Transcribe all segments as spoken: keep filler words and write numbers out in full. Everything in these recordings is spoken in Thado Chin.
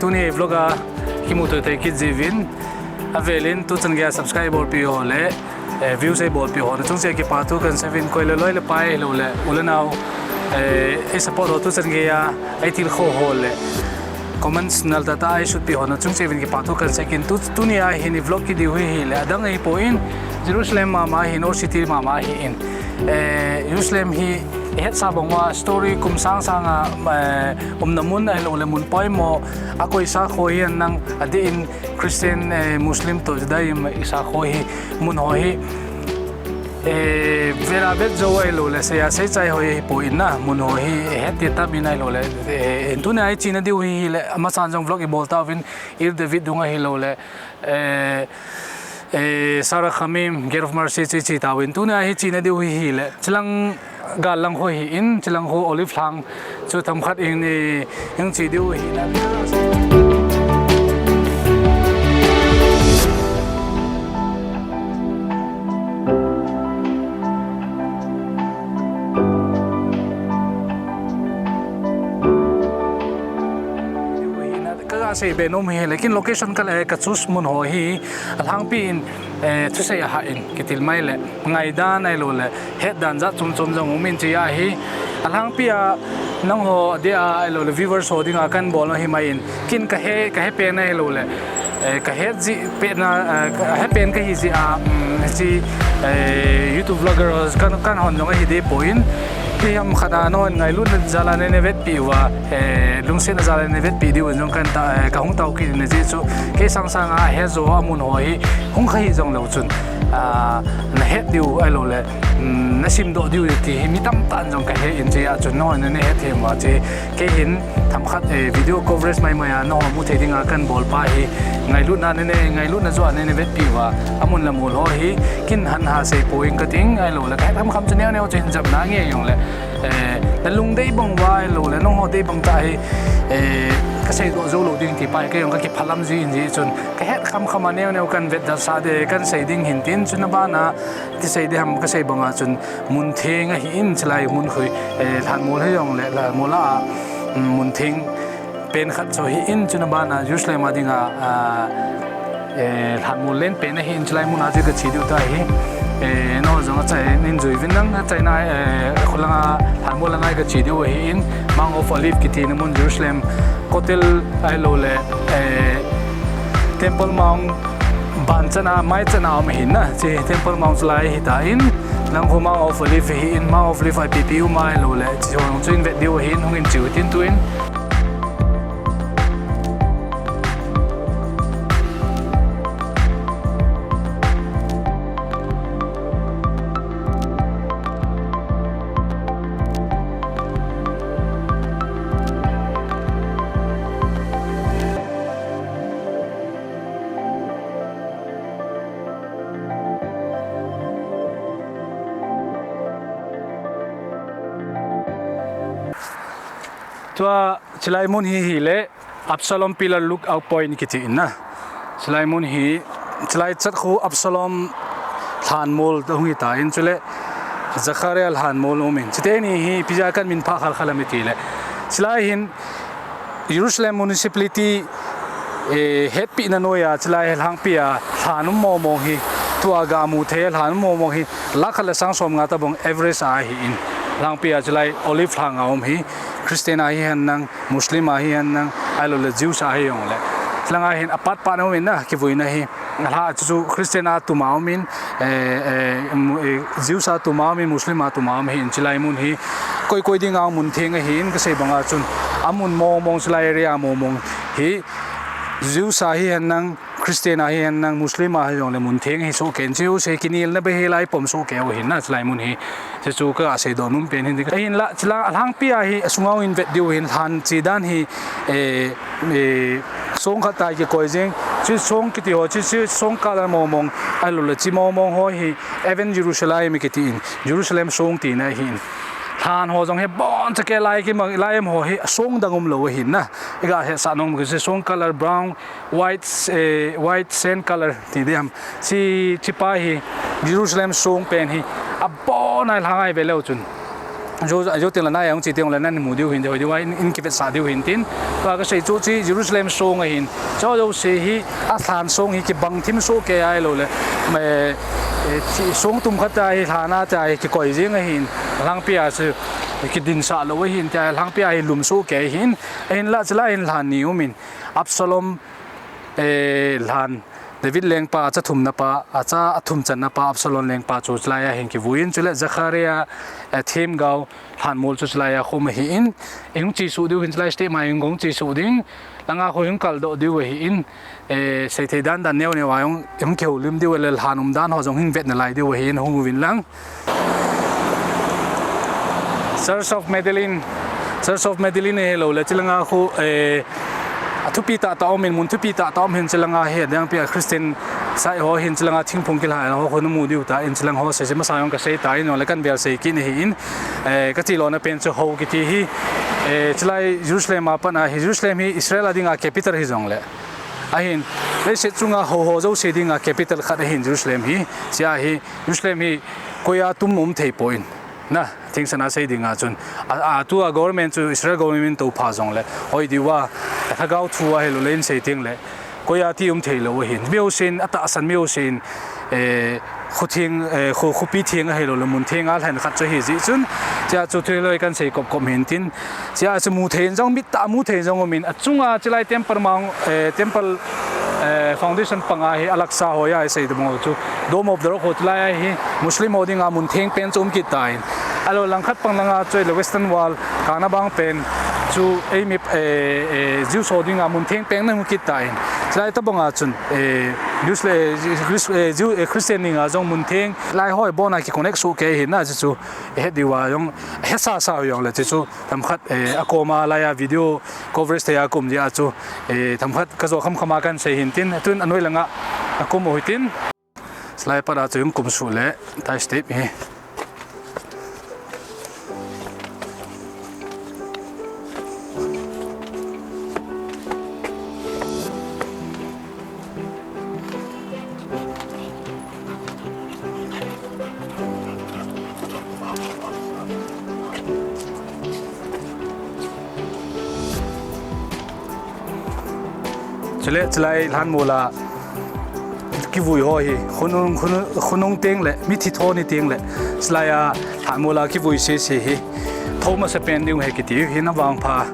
Tuni vlog a kimuto thei kit jiuvin, avelin tuchan geiya subscribe bolpeh ho le, eh, views eibolpeh ho nachung cheh a kipa thu kahin seiyuvin, koi le loi le pai lou le u le nao, eh, ei support ho tuchan geiya ei tilkhou ho le comments nal tah tah a eisutpeh ho nachung cheh uvin kipa thu kahin seiyin, tu, tuni a hin i vlog kit diu hi hile adang ahipoi, Jerusalem mama hin, old city mama hin. Eh, Jerusalem hi ihetsah bang uva story kum sang sang a, eh, umna mun ahilou le mun poimo a koisa kho hi ahin, adeh in Christian, eh, Muslim toh Judaism i sa kho hi, mun ho hi, eh, vela vet jou ahilou le seiya seichai ho hi ahipoi na, mun ho hi ihet tah in ahilou le, eh, tuni a i chena diu hi hile, amasan jong vlog i bol tauvin, Ir David dung ahilou le, eh, eh, Shaar HaRachamim, Gate of Mercy chu i che tauvin, tuni a hi chena diu hi hile, chilang gal lang ho hi in, chilang ho Olive lhang chu themkhat in, eh, hung che diu hi na. Ka, kasei be nom hi, lekin location ka le ka choose mun ho hi alhangpi in, eh, thusei ahah in kitil mai le, ngaidan ahilou le, hetdan jat chom chom jong um in chia hi, alhangpi a nangho dia ahilou le viewers ho dinga kahin bol nom hi mai in, ken kahe, kahe pen ahilou le, eh, kahet jeh pen a, eh, kahe pen kahi jeh a, um, hiche, eh, YouTube vlogger ho kan, kan hon jong ahi deh poi. Hiche ham khat a nangho ngailutna jal a nei, nei vetpeh uva, eh, lungsetna jal a nei vetpeh diu jong kan ta, eh, kahung tao kit in, ajeh chu kei sang sang a he jo a mun ho hi hung kha hih jong lou chun, ah, nahet diu ahilou le, um, nasim doh diu ti hi mi tamtah in jong kahe in chia chun nangho nei, nei hethem uva chu kei hin themkhat, eh, video coverage mai mai a nangho mu thei dinga kahin bol pa hi, ngailutna nei, nei, ngailutna jo a nei, nei vetpeh uva, amun le amol ho hi ken hahsa sei poi kating, ahilou le kahet khamkham chu neo neo chu hin japna nge jong le, eh, nalung dei bang uva ahilou le nangho dei bang tah hi, eh, kasei doh jou lou ding ti pa hi kei jong kakiphalam ji in, ajeh chun kahet khamkham a neo neo kahin vetjal sah ding, kahin sei ding hin tin, chuna bana ti sei ding ham kasei banga chun, mun theng ahi in, chulai mun khu, eh, lhanmol hijong le, lhanmol a, um, mun theng pen khat chu ahi in, chuna bana Jerusalem a dinga, ah, eh, lhanmol len pen ahi in, chulai mun a chu kache diu ta hi. Eh, nangho jong achai in jui uvin lang, achaina, eh, khulang a lhanmol lang a kache diu ahi in, Mount of Olive kiti na mun, Jerusalem Kotel ahilou le, eh, Temple Mount ban chan a, mai chan a um ahi na, hiche Temple Mount chulai ahi tan, lang khu Mount of Olive ahi in, Mount of Olive a ipi ipi um ahilou le, hiche ho jong chu in vet diu ahi in, hung in che u hitin tun. Tua chulai mun hi hile Absalom Pillar Lookout Point kiti in na. Chulai mun hi, chulai chat khu Absalom lhanmol hung hi tan, chule Zechariah lhanmol um in. Chuteni hi ipi jeh a kahin min phah khal khal ham itile, chulai hin Jerusalem Municipality, eh, hetpehna noiya chulai lhangpi a lhan um mong mong hi, tua ga mu thei lhan um mong mong hi, lakh khat le sang som nga tabang average ahi in. Lhangpi a chulai Olive lhang a um hi, Christian ahi hen lang, Muslim ahi hen lang, ahilou le Jews ahi jong le. Lang a hin apat pat na um in na, kivuina hi. Alha chu chu Christian a tum a um in, eh, eh, mu-, eh, Jews a tum a um in, Muslim a tum a um hi in, chulai mun hi. Koi koi dinga mun theng ahi in, kasei banga chun. Amun mong mong chulai area mong mong hi. Jews ahi hen lang, Christian ahi hen lang, Muslim ahi jong le mun theng hi sohkei in, chu se kinelna bei hi lai pom sohkei u hin na, chulai mun hi. Chu chu kasei doh nom pen hin. Ahinla, chulai lhangpi a hi, asunga in vet diu hin, lhan che dan hi, eh, eh, song khat tai kikoi jing. Chu song kiti ho, chu, chu song color mong mong, ahilou le chu mong mong ho hi, Even Jerusalem kiti in, Jerusalem song tina hi in. Lhan ho jong hi boncha kei lai kimang, lai em ho hi, song dang umlou ahi na. Iga hetsah nom kisi song color brown, white, eh, white sand color ti ding ham. Chi, chi pa hi, Jerusalem song pen hi, abon a lhang a ive leu chun. Jou, jou teng le nai ahung che teng le nan mu diu hin, hoi diu a in, in kivetsah diu hin tin. Tua kasei chu chi Jerusalem song ahin. Chu jouse hi alhan song hi kibang thim soh kei ahilou le. Me, eh, chi song tum khat a hi lhan a ta hi kikoi jing ahin. Lhangpi a chu kidinsah lou ahin, ta lhangpi a hi lum soh kei ahin. Ahinla chulai hin lhan ni um in. Absalom, eh, lhan David lengpa, acha thumna pa, acha athum channa pa, Absalom lengpa chu chulai a hin kivui in, chule Zechariah, eh, themgao, lhan mol chu chulai a khum ahi in, ihung chesuh diu hin chulai stage ma ihung chesuh ding, langa khu ihung kaldoh diu ahi in, eh, seithei dan dan neo neo a ihung, ihung kihoulim diu le lhan umdan ho jong hung vet nalai diu ahi in hung uvin lang. Church of Magdalene, Church of Magdalene hilou le, chulanga khu, eh, athupi tahtah um in, mun thupi tahtah um hin chulanga hi, adangpi a Christian side ho hin chulanga thingphung kilha ho khu namu diu ta in chulang ho sei sei masa jong kasei ta in, le kan vel sei kit ahi in, eh, kati lona pen chu hou kiti hi, eh, chulai Jerusalem a pat ahi, Jerusalem hi Israel a dinga capital hijong le. Ahin, leiset chunga hou ho jouse dinga capital khat ahin Jerusalem hi, chia hi, Jerusalem hi koia tum um thei poi. Na, thingsan a sei dinga chun. A, a, tua government chu Israel government toh pha jong le. Hoi diu a, lhagao thu ahilou le in sei teng le. Koia ti um thei lou ahin. Mi jousen, atahsan mi jousen, eh, khu theng, eh, khu, khopi theng ahilou le mun theng a lhan khat chu ahi jeh chun. Chia chu thuloi kan sei kop kop hin tin. Chia chu mu thei jong mit tah mu thei jong um in. Chunga chulai temple mang, eh, temple, eh, foundation panga hi Al-Aqsa hoiya isei ding chu Dome of the Rock ho chulai hi Muslim ho dinga mun theng pen chu um kit ta in. Alou langkhat pang langa chu le Western Wall kana bang pen chu eimi, eh, eh, Jews ho dinga mun theng pen na um kit ta in. Chulai tabanga chun, eh, Jews le, Jews, eh, Jew, eh, Christian dinga jong mun theng lai hoi bona kiconnect soh kei ahi na chu, eh, het diu a jong, hesa sa jong le chu. Themkhat, eh, akoma laiya video coverage thei a kaum jeh a chu, eh, themkhat kajo kham kham a kan sei hin tin, tun anoi langa akum u hitin. Chulai pat a chu hung kum suh le, tai step hi. Chule, chulai lhan mol a kivui ho hi, khonung, khonung, khonung teng le, mithi tho ni teng le, chulai a lhan mol a kivui sese hi, tho masapen ding ahi kiti hi na vangpha,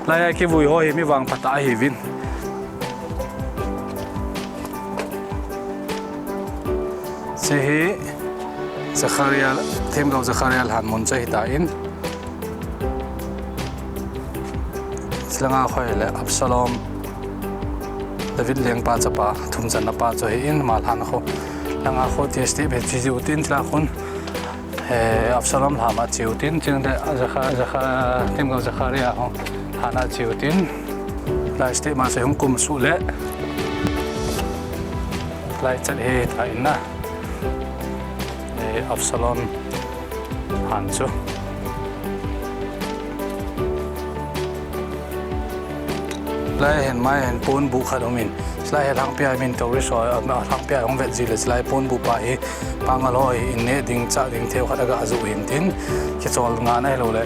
laiya kivui ho hi mi vangpha tah ahiuvin. Hiche hi Zechariah, themgao Zechariah lhan mun chu ahi tan. Chulanga khu le Absalom, David lengpa chapa, thum channa pa chu ahin, ama lhan khu. Langa khu ti step hi che jiu tin chula khun. Eh, Absalom lhan a cheu tin, chule Zecha-, Zecha-, themgao Zechariah ho lhan a cheu tin, lai step ma chu hung kum suh le, lai chat hi ta in na, eh, Absalom lhan chu. Lai hin mai hin ponbuh khat um in. Lai hin lhangpi a min tourist ho, ah, lhangpi a hung vet ji le lai ponbuh pa hi pangal ho hi in neh ding chah ding theu khat aga ju hin tin. Kichol ngan ahilou le,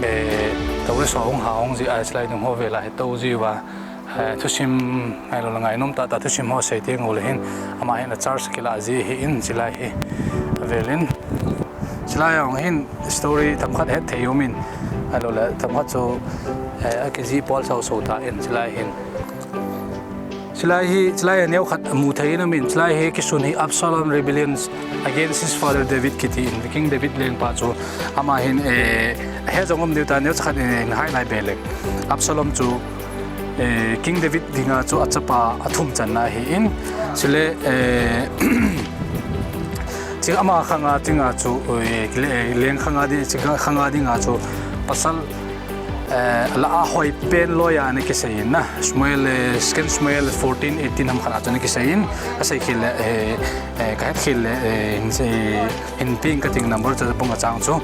eh, tourist ho hung ha hung ji a lai dung ho vel a hi tou ji uva. Eh, thusim ahilou le ngainom tah tah thusim ho sei teng u le hin. Ama hin a charge kila ji ahi in chulai hi. Avel in. Chulai a hung hin story themkhat het thei um in, ahilou le themkhat chu, eh, akijih pol sau sau ta in chulai hin. Chulai hi, chulai a neo khat mu thei in um in, chulai hi kisun hi Absalom rebellions against his father David kiti in, King David lengpa chu ama hin, eh, he jong um diu ta neo khat in, in highlight be le. Absalom chu eh, King David dinga chu achapa athum channa ahi in, chule, eh, chi ama khanga dinga chu, eh, le-, leng khanga di-, chi khanga dinga chu pasal, eh, la a hoi pen loi a ana kisei in na, Samuel, eh, Second Samuel fourteen eighteen ham khat a chu ana kisei in, kasei khel le, eh, eh, kahet khel le, eh, in sei, Hinpeng kating number chu bung a chang chu.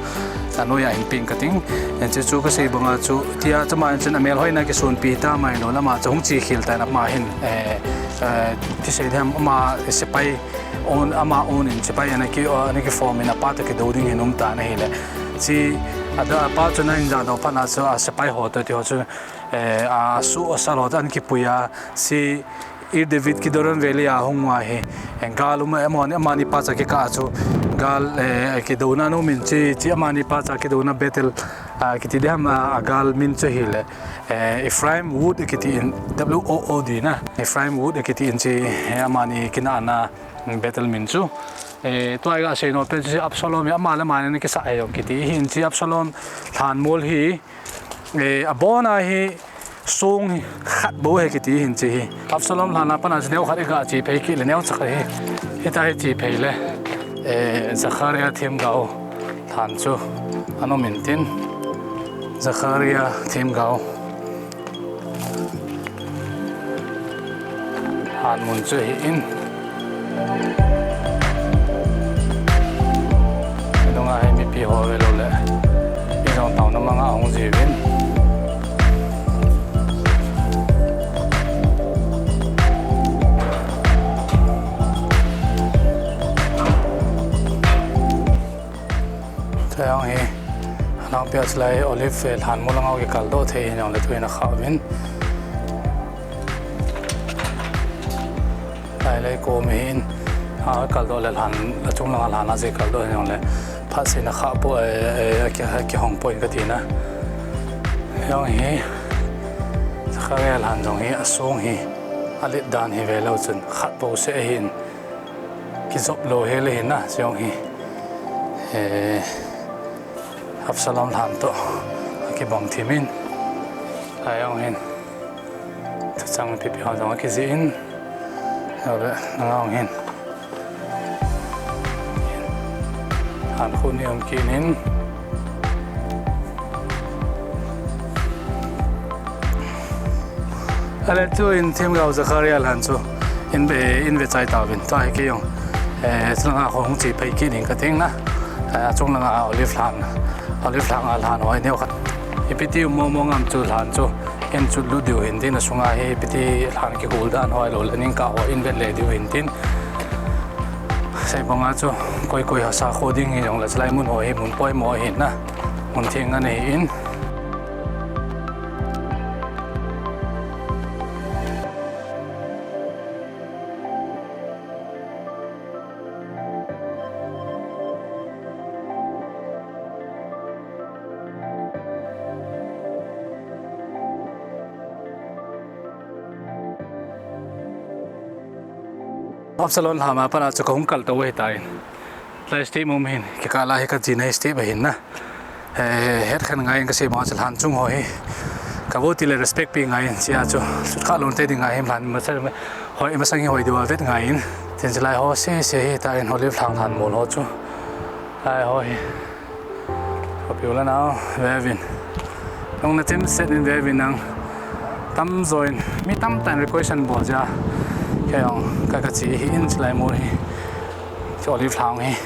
Anoiya hinpeng kating. Hiche chu kasei banga chu. Tia chama chun amel hoina kisonpi ta mai lou lama chu hung che khel tan ama hin, eh, eh, ti sei dem ama sepai own, ama own in sepai ana ki, eh, ana kiform in apa toh kido ding hin um tan ahile. Chi Ada apa chu na in ja do pana chu a sepai ho to ti ho chu, eh, a su a sa lo tan kipui a si Ir David Kidron Valley a hung uva hi, eh, gal um, eh, amani, amani pacha kikah chu gal, eh, kidouna nu min chi, chi amani pacha kidouna battle, ah, kiti diham a, a gal min chu hile, eh, Ephraim Wood kiti in, W O O D na, Ephraim Wood kiti in chi, eh, amani kinahna battle min chu. Eh, tua iga sei nom pen chu Absalom hi ama le ama in kisa he jong kiti hin chi Absalom lhanmol hi, eh, abona hi song hi khat bou ahi kiti hin chi hi. Absalom lhan a pana chu neo khat iga chi phei kit le neo chak hi. Hita hi chi phei le, eh, Zechariah themgao lhan chu ana um in tin. Zechariah themgao lhan mun chu hi in. Nunga hi mipi ho ve lou le, mi jong taona manga hung jiuvin. Chujong hi, alangpia chulai Olive, eh, lhanmol langa kikal doh thei hijongle tuin akha uvin. Lai lai kom hin, akal doh le lhan, achung langa lhan a jeh kal doh hijongle, phat seh in akha pou, eh, eh, aki, akihong poi kati na. Jong hi, Zechariah lhan jong hi, asong hi, alet dan hi ve leu chun, khat pou seh hin. Kijop lou hel ahi na, chujong hi, eh, Absalom lhan toh akibang thim in, ajong hin, thuchang pipi ho jong akijih in, abe, nang jong hin, lhan khu ni um kit in. Ale chu in themgao Zechariah lhan chu in ve, in ve chai tauvin. Tua hi kei jong, eh, chulanga hung chi phei kit ning kating na. Eh, achung langa Olive lhan, Olive lhan a lhan hoi neo khat. Ipi ti um mo mo ngam chu lhan chu in chotlut diu hin tin, asunga hi ipi ti lhan kihol dan hoi lou le ning kah ho in vet le diu hin tin. Sei banga chu koi koi ha sakho ding hijongle chulai mun ho hi mun poimo ahi na, mun theng ana hi in. Absalom lhan a pana chu kahung kal tou ahitan. Lai step um hin, kikah lai hi kajina step ahin na. Eh, het khen ngai in kasei banga chu lhan chung ho hi. Kavo ti le respect pe ngai in chia chu. Sut kha lon te ding ngai hin lhan masa hoi masang hi hoi diu a vet ngai in. Tin chulai ho sese hitan Olive lhan lhanmol ho chu. Lai ho hi. Kopi u le nao, ve uvin. Nung na chim set in ve uvin nang. Tamjo in, mi tamtah in request anabol jeh a. Kei jong, ka, kache hi in chulai mol hi. Chu Olive lhan hi.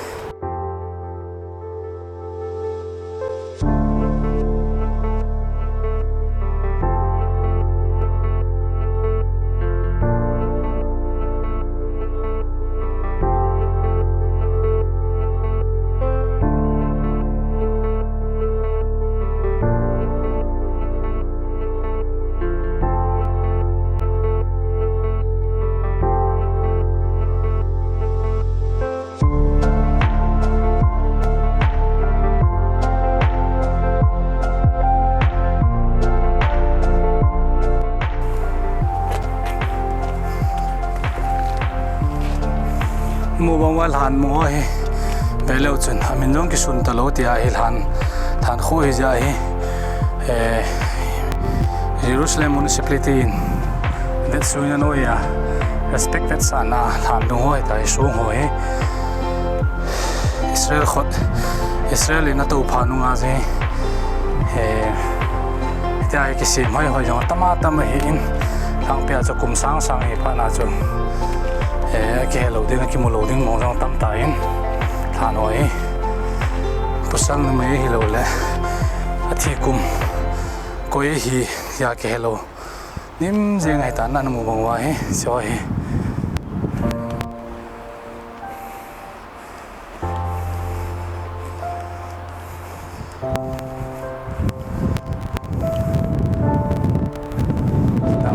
Mu bang uva lhan mu ho hi ve leu chun, amin jong kisun talou tia hi lhan, lhan khu hi jeh hi, eh, Jerusalem Municipality in vetsui na noi a, respect vetsahna lhan dung ho hi ta hi sung ho hi. Israel khut, Israel in atoupha nunga jeh, eh, tia hi kisem hoi hoi jong tam a tam ahi in, lhangpia chu kum sang sang hi phat na chu, eh, akihe lou ding, akimu lou ding mong jong tam tan, lhan ho hi. Pasal numei hilou le, athi kum koi ahi, tia kihe lou. Nim jeng ahi tan na, namu bang uva hi, chu hi.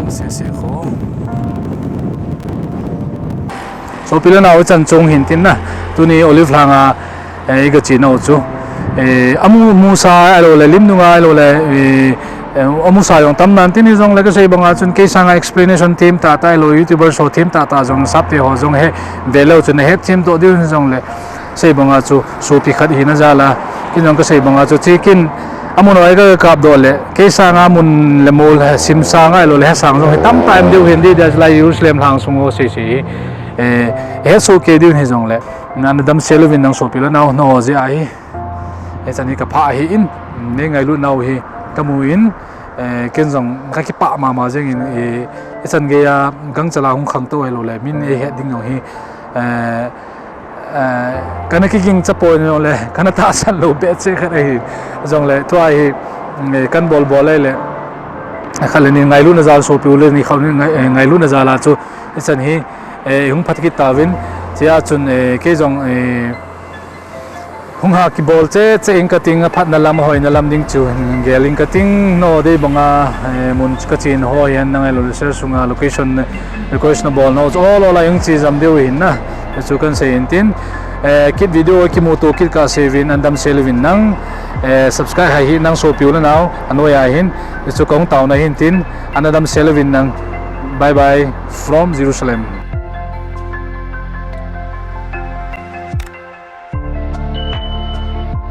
Sese kho. Sopi le nao, ichan chung hin tin na. Tuni Olive lhanga, eh, iga chenau chu. Eh, amu, musa ahilou le, lim nunga ahilou le, eh, eh, amusa jong tam nan tin hijongle kasei banga chun kei sanga explanation themtah tah ahilou, YouTuber ho themtah tah jong sapte ho jong he, ve leu chun nahet themdoh diu hijongle. Sei banga chu sopi khat hina jal a, ken jong kasei banga chu, che ken amun a ka kapdoh le, kei sanga mun le mol, sim sanga ahilou le, he sang jong hi tamtah um diu hin, dihdia lai Jerusalem lhang sung ho sese hi, eh, hesoh kei diu hijongle, na, nadamsel uvin nang sopi le nao, nao jeh ahi. Hichan hi kapha ahin, nei ngailutnau hi kamu in, eh, ken jong kakipah mama jengin, eh, hichan geiya gangchal a hung khangtou ahilou le, min eihet ding jong hi, eh, eh, kana kiging chapoi jongle, kana tahsan lou behseh khat ahi jongle, tua hi, eh, kan bolbol ahile, khat le ni ngailutna jal, sopi u le ni khao ni ngai-, eh, ngailutna jal a chu, hichan hi, eh, hung phat kit tauvin, chea chun, eh, kei jong, eh, hung ha kibol cheh cheh ing kating, aphatna lam, ahoina lam ding chu gel ing kating, nao dei banga, eh, mun kachen ho hihen nang ahilou le share sunga location, request nabol nau chu ol ol a hung che jam diu hin na. Chu kan sei in tin, eh, kit video kimuto kit kahseuvin, nadamsel uvin nang, eh, subscribe hai hi nang sopi u le nao, anoiya hin, chu kahung taona hin tin, nadamsel uvin nang. Bye bye from Jerusalem.